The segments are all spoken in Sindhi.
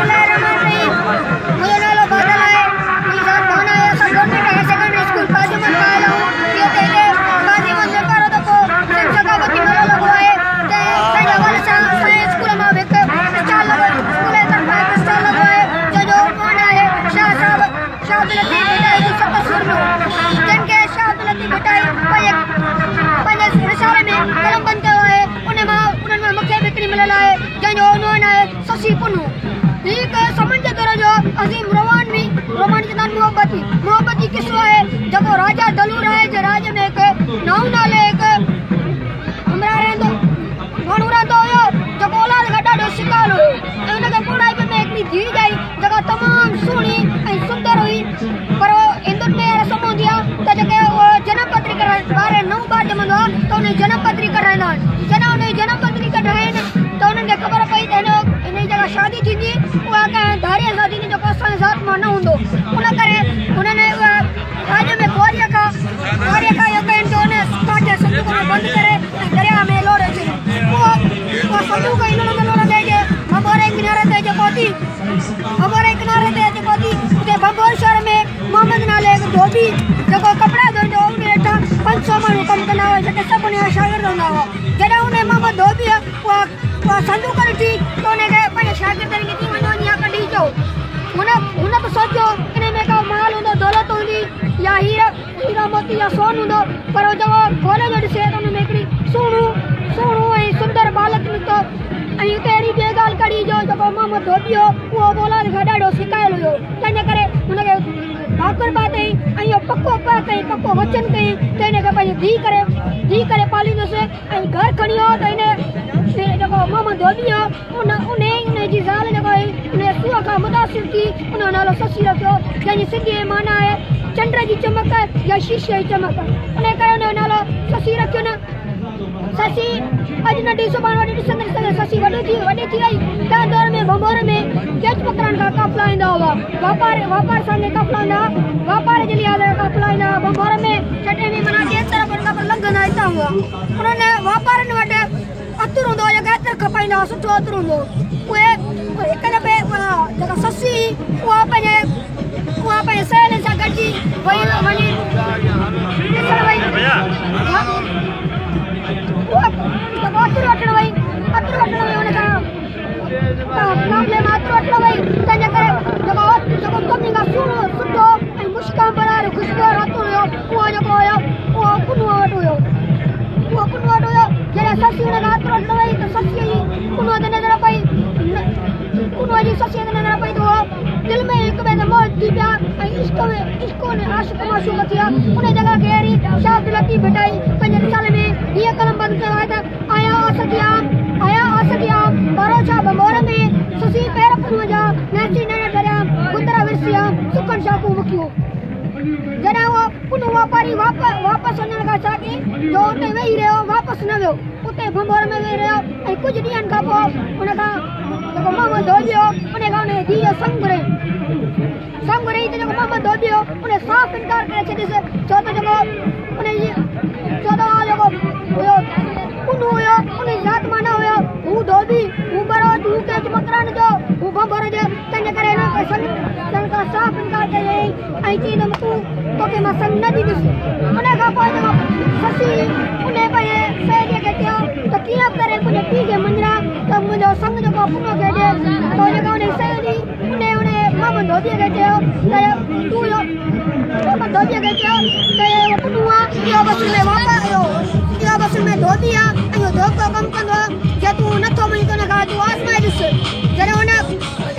الله الرحمٰن الرحيم منهنجو نالو بادل آهي منهنجي ذات ڀان آهي اسان government higher secondary school Qazi Muhammad مان آيل آهيون جيئن ته هتي قاضي محمد ۾ پهريون دفعو سنڌ ثقافتي ميلو لڳو آهي تنهن جي حوالي سان اسان جي اسڪول مان به هڪ اسٽال لڳو اسڪول جي طرفان هڪ اسٽال لڳو آهي جنهن جو عنوان آهي شاهه صاحب شاهه عبداللطيف ڀٽائي جون ست سورميون جن کي شاهه عبداللطيف ڀٽائي پنهنجي رسالي ۾ قلمبند ڪيو آهي ان مان انهن مان مون کي به هڪڙي مليل آهي جنهن جو عنوان آهي سسي پنهون. هي هڪ سمن جي دور جو عظيم رومانوي روماني چوندا آهن محبتي محبتي قصو آهي جيڪو راجا دلو راء جي راڄ ۾ هڪ نائون نالي هڪ همراهه رهندو ماڻهو رهندو هيو جيڪو اولاد کان ڏاڍو سڪال هيو ۽ ان کي پوڙهائپ ۾ هڪڙي ڌيء ڄائي جيڪا تمام سهڻي ۽ سندر هئي پر هندن ۾ اها رسم هوندي آهي ته جيڪي جنم پتري ڪڍرائين ٻار نئون ٻار ڄمندو آهي ته ان جي جنم پتري ڪڍرائيندا آهن جڏهن ان جي جنم پتري ڪڍرائين ته انهن کي خبر پئي ته هن جي جيڪا شادي ٿيندي اها ڪنهن ڌاريي سان ٿيندي جيڪو اسان جي ذات مان نه هوندو ان ڪري هنن اها راڄ ۾ ڪنواريء کان ڪنواريء کان اهو ڪين ته ان ڪاٺ جي صندوق ۾ بند ڪري ۽ درياء ۾ لوڙهي ڇڏيو اهو اها صندوق ئي لڙهندي لڙهندي اچي ڀنڀور جي ڪناري تي اچي پهتي ڀنڀور جي ڪناري تي اچي پهتي اتي ڀنڀور شهر ۾ محمد نالي هڪ ڌوٻي جيڪو ڪپڙا ڌوئيندو هو ان هيٺان 500 ماڻهو ڪم ڪندا هئا جيڪي سڀ ان جا شاگرد هوندا هئا جڏهن ان محمد ڌوٻيء اها اها صندوق ڏٺي ته ان کي پنهنجي شاگردن کي چيائين وڃو وڃي اها ڪڍي اچو هن هن به سوچيو انهي ۾ ڪو مال هوندو دولت هوندي يا هيرا هيرا موتي يا سون هوندو پر هو جيڪو کولي جو ڏسي ته ان ۾ هڪڙي سهڻو سهڻو ۽ سندر ٻالڪ نڪتو ۽ هتي اهڙي ٻي ڳالهه ڪڙي جو جيڪو محمد ڌوٻي هو اهو به اولاد کان ڏاڍو سڪايل هيو تنهن جي ڪري هن کي ڀاڪر پاتائين ۽ اهو پڪو پهه ڪيائين پڪو وچن ڪيائين ته هن کي پنهنجي ڌيء ڪري ڌيء ڪري پاليندس ۽ گهر کڻي آيو ته هن جيڪو محمد ڌوٻي هو ان انهي انهي جي زال جيڪا هئي انهي سونهن کان متاثر ٿي ان جو نالو سسي رکيو جنهن جي سنڌي ۾ معنيٰ آهي چنڊ جي چمڪ يا شيشي جي چمڪ انهي ڪري ان جو نالو سسي رکيو نه سسي اڄ ننڍي سڀاڻ وڏي ڏسندي ڏسندي سسي وڏي ٿي وڏي ٿي وئي تنهن دور ۾ ڀنڀور ۾ ڪيچ مڪران کان قافلا ايندا هئا واپار واپار سانگي قافلا ايندا هئا واپار جي لحاظ کان قافلا ايندا هئا ڀنڀور ۾ ٺٽي ۾ معنيٰ ٻين طرفن کان پر لنگهندا هتان هئا انهن واپارين وٽ عطر هوندو هو جيڪو عطر کپائيندا هئا سٺو عطر هوندو هو اهي هڪ دفعي اها جيڪا سسي هئي اها پنهنجي اها پنهنجي سهيلين سان گڏجي وئي وڃي ڏسڻ وئي اها جيڪو عطر وٺڻ وئي عطر وٺڻ وئي ان کان قافلي مان عطر وٺڻ وئي تنهن جي ڪري جيڪو جيڪو سڀني کان سهڻو سٺو ۽ مشڪ عنبر خوشبوء وارو عطر هيو اهو جيڪو هيو اهو پنهونء وٽ هيو اهو پنهونء وٽ هيو جڏهن سسي ان کان عطر وٺڻ وئي ته سسيء جي پنهونء تي نظر پئي پنهونء جي سسيء تي نظر پئي ته اهو دل ۾ هڪ ٻئي تي موهت ٿي پيا ۽ عشق ۾ عشق ۾ عاشق معشوق ٿي ويا ان جڳهه کي اهڙي شاهه عبداللطيف ڀٽائي پنهنجي رسالي ۾ هيئن قلمبند ڪيو آهي ته آيا آس ٿي عام آيا آس ٿي عام ٻاروچا ڀنڀور ۾ سسي پير پنهونء جا نهچي نيڻ ٺريام گدرا ورسيام سکن شاخون مکيون جڏهن اهو پنهون واپاري واپس وڃڻ کان ڇا ڪيائين جو اتي ويهي رهيو، واپس نه ويو. اتي ڀنڀور ۾ ويهي رهيو ۽ ڪجهه ڏينهن کان پوء ان کان جيڪو محمد ڌوٻي هو، ان کان ان جي ڌيء جو سڱ گهريائين. سڱ گهريائين ته جيڪو محمد ڌوٻي هو، ان صاف انڪار ڪري ڇڏيس، ڇو ته جيڪو ان جي ڇو ته اهو جيڪو هيو پنهون هيو، ان جي ذات مان نه هيو. هو ڌوٻي، هو ٻروچ، هو ڪيچ مڪران جو، هو ڀنڀور جو، تنهن جي ڪري هن کي سڱ ڏيڻ کان صاف انڪار ڪيائين. ۽ چيائين ته تون توکي مان سڱ نه ڏيندس. ان کان پوء جڏهن سسي انهيء پنهنجي سهيليء کي چيو ته ڪيئن به ڪري منهنجي پيء کي مڃراء ته منهنجو سڱ جيڪو آهي پنهونء کي ڏي. پوء جيڪا انهيء سهيلي انهيء انهيء محمد ڌوٻيء کي چيو ته تون اهو محمد ڌوٻيء کي چيو ته اهو پنهون آهي، اهو به اصل ۾ واپار اهو اهو به اصل ۾ ڌوٻي آهي ۽ اهو ڌوڪو ڪم ڪندو آهي. جي تون نٿو مڃين ته ان کان تون آزمائي ڏس. جڏهن هن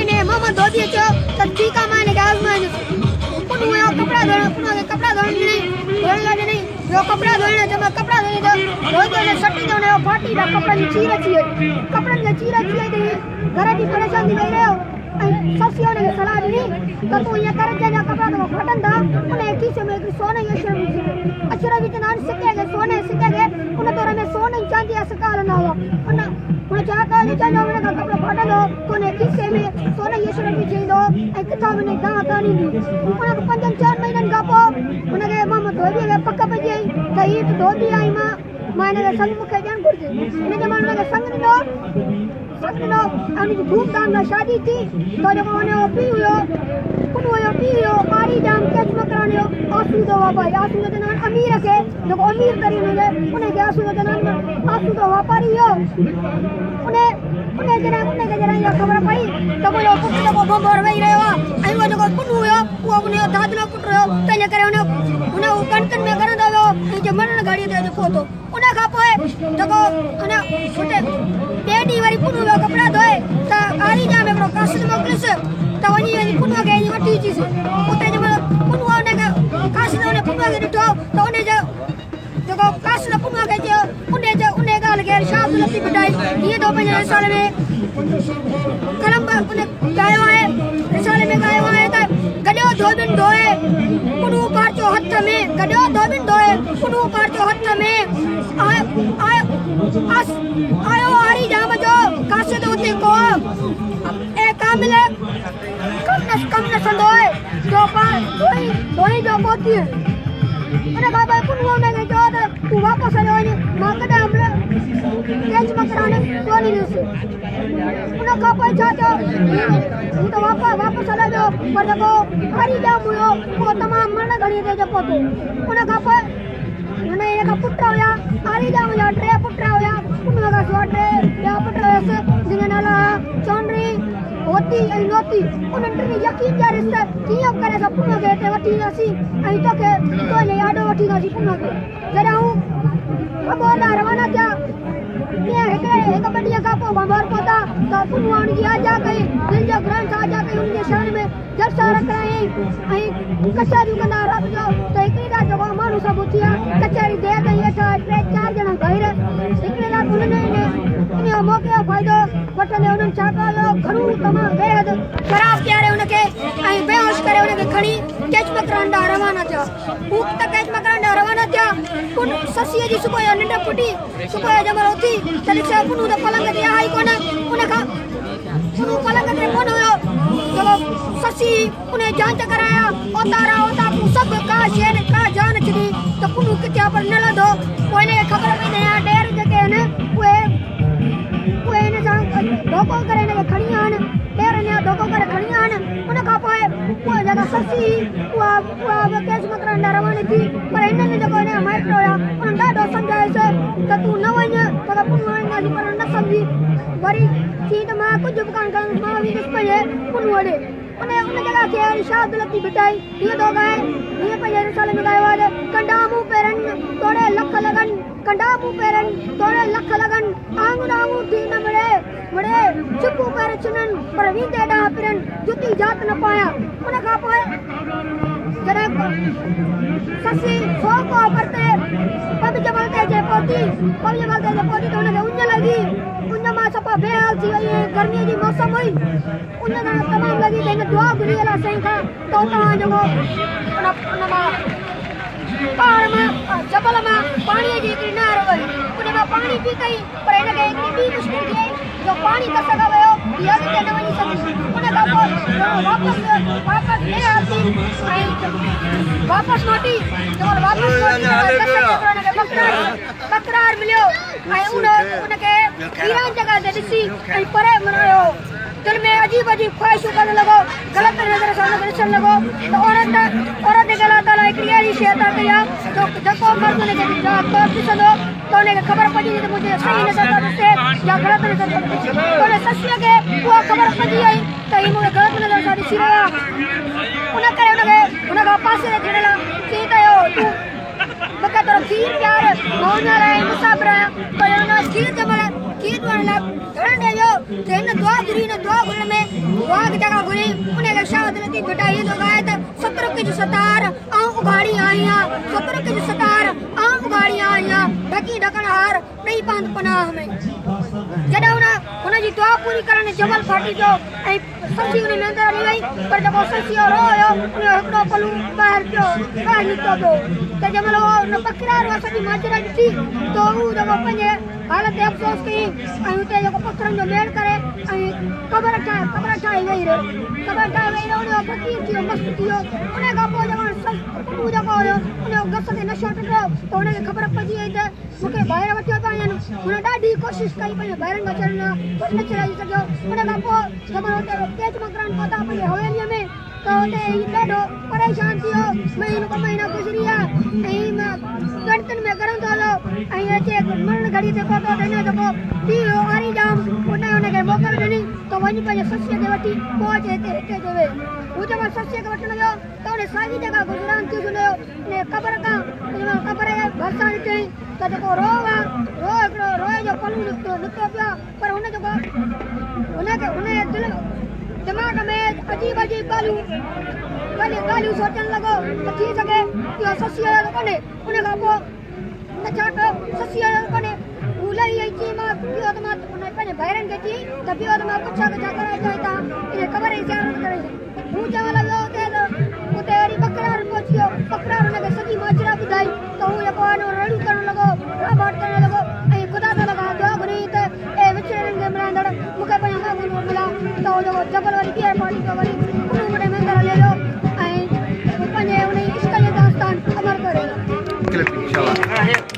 انهيء محمد ڌوٻيء چيو ته ٺيڪ آهي مان هن کي آزمائيندس. پنهونء جا ڪپڙا ڌوئڻ پنهونء کي ڪپڙا ڌوئڻ ڏنائين ڌوئڻ لاء ڏنائين ٻيو ڪپڙا ڌوئڻ جنهن مهل ڪپڙا ڌوئي ته ڌوئيندي هن سٽيندي هن جو ڦاٽي پيا ڪپڙن جي چير اچي وئي ڪپڙن کي چير اچي وئي ته هي گهر اچي پريشان ٿي ويهي رهيو ۽ سسيء هن کي صلاح ڏني ته تون ائين ڪر جنهن جا ڪپڙا توکان ڦاٽن ٿا انهيء کيسي ۾ هڪڙي سون جي اشرفي وجهي ڇڏ اشرفي چوندا آهن سڪي کي سون جي سڪي کي ان دور ۾ سون ۽ چانديء جا سڪا هلندا هئا ان هن ڇا ڪيو جو جنهن جو هن کان ڪپڙو ڦاٽندو هو ته انهيء کيسي ۾ سون جي اشرفي وجهي ايندو هو ۽ ڪٿان به هن کي دانهن ڪانه ايندي هئي. ان کان پنجن چئن مهينن کان پوء هن کي محمد ڌوٻيء کي پڪ پئجي وئي ته هيء ته ڌوٻي آهي مان مان هن کي سڱ مون کي ڏيڻ گهرجي. هن جنهن مهل هن کي سڱ ڏنو. سڱ ڏنو ۽ ان جي ڌوم ڌام سان شادي ٿي ته جيڪو ان جو پيء هيو پنهونء جو پيء هيو آري ڄام ڪيچ مڪران جو آسودو واپاري آسودو چوندا آهن امير کي جيڪو امير ترين هجي ان کي آسودو چوندا آهن آسودو واپاري هيو ان ان جڏهن ان کي جڏهن اها خبر پئي ته منهنجو پٽ جيڪو ڀنڀور ويهي رهيو آهي ۽ اهو جيڪو پنهون هيو اهو ان جو دادلو پٽ هيو تنهن جي ڪري هن هن هو ڪڻڪن ۾ ڳڻندو ويو ۽ جي مرڻ گهڙيء تي اچي پهتو ان کان پوء جيڪو ان اتي ٻئي ڏينهن وري پنهون ويو ڪپڙا ڌوئي ته آري ڄام هڪڙو قاصد موڪليس ته وڃي وڃي پنهون کي وٺي اچيس اتي جنهن مهل پنهون ان کي قاصد ان پنهون کي ڏٺو ته ان جو جيڪو قاصد پنهون کي چيو ان چيو ان ڳالهه کي شاهه عبداللطيف ڀٽائي هيئن ٿو پنهنجي رسالي ۾ قلم ان ڳايو آهي رسالي ۾ ڳايو آهي ته گڏيو ڌوٻين ڌوئي پنهون پارچو هٿ ۾ گڏيو ڌوٻين ڌوئي پنهون پارچو هٿ ۾ آيو آري ڄام جو قاصد اتي ڪو اي ڪامل ڪم نه ڪم نه سندوء جو پاڻ ڌوئي ڌوئي جو پهتي ان کان پوء پنهون ان کي چيو ته تون واپس هليو وڃ مان ڪڏهن به ڪيچ مڪران ڪونه ايندس ان کان پوء ڇا ٿيو هو ته واپس هليو ويو پر جيڪو هاري ڄام هيو اهو تمام مرڻ گهڙيء تي اچي پهتو ان کان پوء هن جيڪا پٽ هيا آري ڄام جا ٽي پٽ هيا ان کان سواء ٽي ٻيا پٽ هيس جن جا نالا هئا چونري هوتي ۽ نوتي انهن ٽنهي يقين ڏياريس ته ڪيئن به ڪري اسان پنهون کي هتي وٺي اينداسين ۽ توکي تنهنجي آڏو وٺي اينداسين پنهون کي جڏهن هو ڀنڀور ڏانهن روانا ٿيا تيئن هڪڙي هڪ ٻه ڏينهن کان پوء ڀنڀور پهتا ته پنهون هن جي آجيان ڪئي دل جي گهرائين سان آجيان ڪئي هن جي شان ۾ جلسا رکرايائين ۽ ڪچهريون ڪندا رات جو ته هڪڙي رات جو ماڻهو سڀ اٿيا ڪچهري دير تائين ويٺا ٽي چار ڄڻا ڀائر هڪڙي رات انهن ان ان موقعي جو فائدو وٺندي انهن ڇا ڪيو گهڻو تمام بيحد شراب پياري ان کي ۽ بيهوش ڪري ان کي کڻي ڪيچ مڪران ڏانهن روانا ٿيا هو ته ڪيچ مڪران ڏانهن روانا ٿيا پن سسيء جي صبح جو ننڊ ڦٽي صبح جو جنهن مهل اٿي ته ڏسي پنهون ته پلنگ تي آهي ئي ڪونه ان کان پنهون پلنگ تي ڪونه هيو جيڪو سسي ان جانچ ڪرايا اوتارا اوطاقون سڀ ڪا شيء نه ڪا جان ڇڏي ته پنهون ڪٿي آهي پر نه لڌو پوء هن کي خبر پئي ته هن جا ڏير جيڪي آهن اهي اهي هن سان ڌوڪو ڪري هن کي کڻي ويا آهن ڏير هن جا ڌوڪو ڪري کڻي ويا آهن ان کان پوء اها جيڪا سسي هئي اها اها به ڪيچ مڪران ڏانهن رواني ٿي پر هنن جيڪو هن جا مائٽ هيا انهن ڏاڍو سمجهايس ته تون نه وڃ توکي پنهون آڻينداسين پر هن نه سمجهي وري چيائين ته مان ڪجهه به ڪانه ڪندس مان ويندس پنهنجي پنهونء ڏي ان ان جڳهه کي وري شاهه عبداللطيف ڀٽائي هيئن ٿو ڳائي هيئن پنهنجي رسالي ۾ ڳايو آهي ته ڪنڊا مون پيرن توڙي لک لڳن ڪنڊا مون پيرن توڙي لک لڳن آڱر آڱوٺي نه مڙي مڙي چپون پير ڇنن پر ويندي ڏانهن پرن جتي جات نه پايان ان کان پوء جڏهن سسي سو ڪوهه پرتي پٻ جبل تي اچي پهتي پٻ جبل تي اچي پهتي ته هن کي اڃ لڳي اڃ مان صفا بي حال ٿي وئي ۽ گرميء جي موسم هئي اڃ کان تمام لڳي ته هن دعا گهري الله سائين کان ته اتان جيڪو ان مان پهاڙ مان جبل مان پاڻيء جي هڪڙي نهر وهي ان مان پاڻي پيتائين پر هن کي هڪڙي ٻي مشڪل ٿي آئي جو پاڻي ڪس کان ويو هي اڳتي نه وڃي سگهي ان کان پوء واپس واپس بي حال ٿي ۽ واپس موٽي جنهن مهل واپس موٽي ته هن کي ٻڪرار مليو ۽ ان ان کي ويران جڳهه تي ڏسي ۽ پري مرايو دل ۾ عجيب عجيب خواهشون ڪرڻ لڳو، غلط نظر سان ان کي ڏسڻ لڳو ته عورت عورت کي الله تعاليٰ هڪڙي اهڙي شيء عطا ڪئي آهي جو جيڪو مرد ان کي ڏسندو ته ان کي خبر پئجي ويندي ته منهنجي صحيح نظر سان ڏسي يا غلط نظر سان ڏسي ته ان سسيء کي اها خبر پئجي وئي ته هي مون کي غلط نظر سان ڏسي رهيو آهي ان ڪري ان کي هن کان پاسيري ٿيڻ لاء چيائين ته اهو تون مون کي ٿورو کير پيار مان اڃا رهيا ۽ مسافر آهيان پر هن کير جنهن مهل کير پيئڻ لاء گهڻن ڏي ويو ته هن دعا گهري هن دعا گهرڻ ۾ دعا جيڪا گهري ان کي شاهه عبداللطيف ڀٽائي هيئن ٿو ڳائي ته ستر ڪج ستار آئون اگهاڙي آهيان ستر ڪج ستار آئون اگهاڙي آهيان ڍڪي ڍڪڻ هار ڏئي پاند پناهه ۾. جڏهن هن هن جي دعا پوري ڪرڻ جبل ڦاٽي پيو ۽ سسي ان ۾ اندر هلي وئي پر جيڪو سسيء جو روح هيو ان جو هڪڙو پلو ٻاهر پيو ٻاهر نڪتو پيو ته جنهن مهل اهو ان ٻڪرار اها سڄي ماجرا ڏٺي ته هو جيڪو پنهنجي حال تي افسوس ڪيائين ۽ اتي جيڪو پٿرن جو ميڙ ڪري ۽ قبر ٺاهي قبر ٺاهي ويهي رهيو قبر ٺاهي ويهي رهيو ان جو فقير ٿي ويو مست ٿي ويو ان کان پوء جيڪو پنهون جيڪو هيو ان جو گس تي نشو ٽٽو ته هن کي خبر پئجي وئي ته مون کي ڀائر وٺيو پيا وڃن. هن ڏاڍي ڪوشش ڪئي پنهنجي ڀائرن کان ڇڏڻو آهي پر نه ڇڏائي سگهيو. ان کان پوء جڏهن اتي ڪيچ مڪران پهتا پنهنجي حويليء ۾ ته اتي هي ڏاڍو پريشان ٿي ويو. مهينو ٻه مهينا گذري ويا ۽ هي ڳڻتين ۾ ڳرندو هليو ۽ اچي مرڻ گهڙيء تي پهتو ته هن جو جيڪو پيء هو آري ڄام ان هن کي موڪل ڏني ته وڃ پنهنجي سسيء کي وٺي پوء اچي هتي هتي جو ويهه. هو جنهن مهل سسيء کي وٺڻ ويو ته ان ساڳي جڳهه گذران ٿيس هن جو ان قبر کان جنهن مهل قبر جي ڀرسان ڏٺائين ته جيڪو روهه آ روهه هڪڙو روهي جو پلو نڪتو نڪتو پيو آ پر هن جيڪو هن کي هن جي دل دماغ ۾ عجيب عجيب ڳالهيون ڳالهيون ڳالهيون سوچڻ لڳو ته ٿي سگهي اهو سسيء جو ته ڪونهي ان کان پوء هن ڇا ڪيو سسيء جو ته ڪونهي هو لهي ۽ چيائين مان بيهو ته مان هن پنهنجي ڀائرن کي چيائين ته بيهو ته مان پڇا ڳڇا ڪرائي اچان هتان ان قبر جي زيارت ڪري اچان هو چوڻ لڳو اتي ته اتي وري ٻڪرار پهچي ويو. ٻڪرار هن کي سڄي ماجرا ٻڌائي ته هو جيڪو آهي نو رڙيون ڪرڻ لڳو، رانڀاٽ ڪرڻ لڳو ۽ خدا تعاليٰ کان دعا گهريائين ته اي وڇڙيلن کي ملائيندڙ مون کي پنهنجو محبوب ملاء ته هو جيڪو جبل وري ٻيهر ڦاٽي پيو وري انهن وڏي ۾ اندر هليو ويو ۽ پنهنجي انهي عشق جي داستان امر ڪري ويو.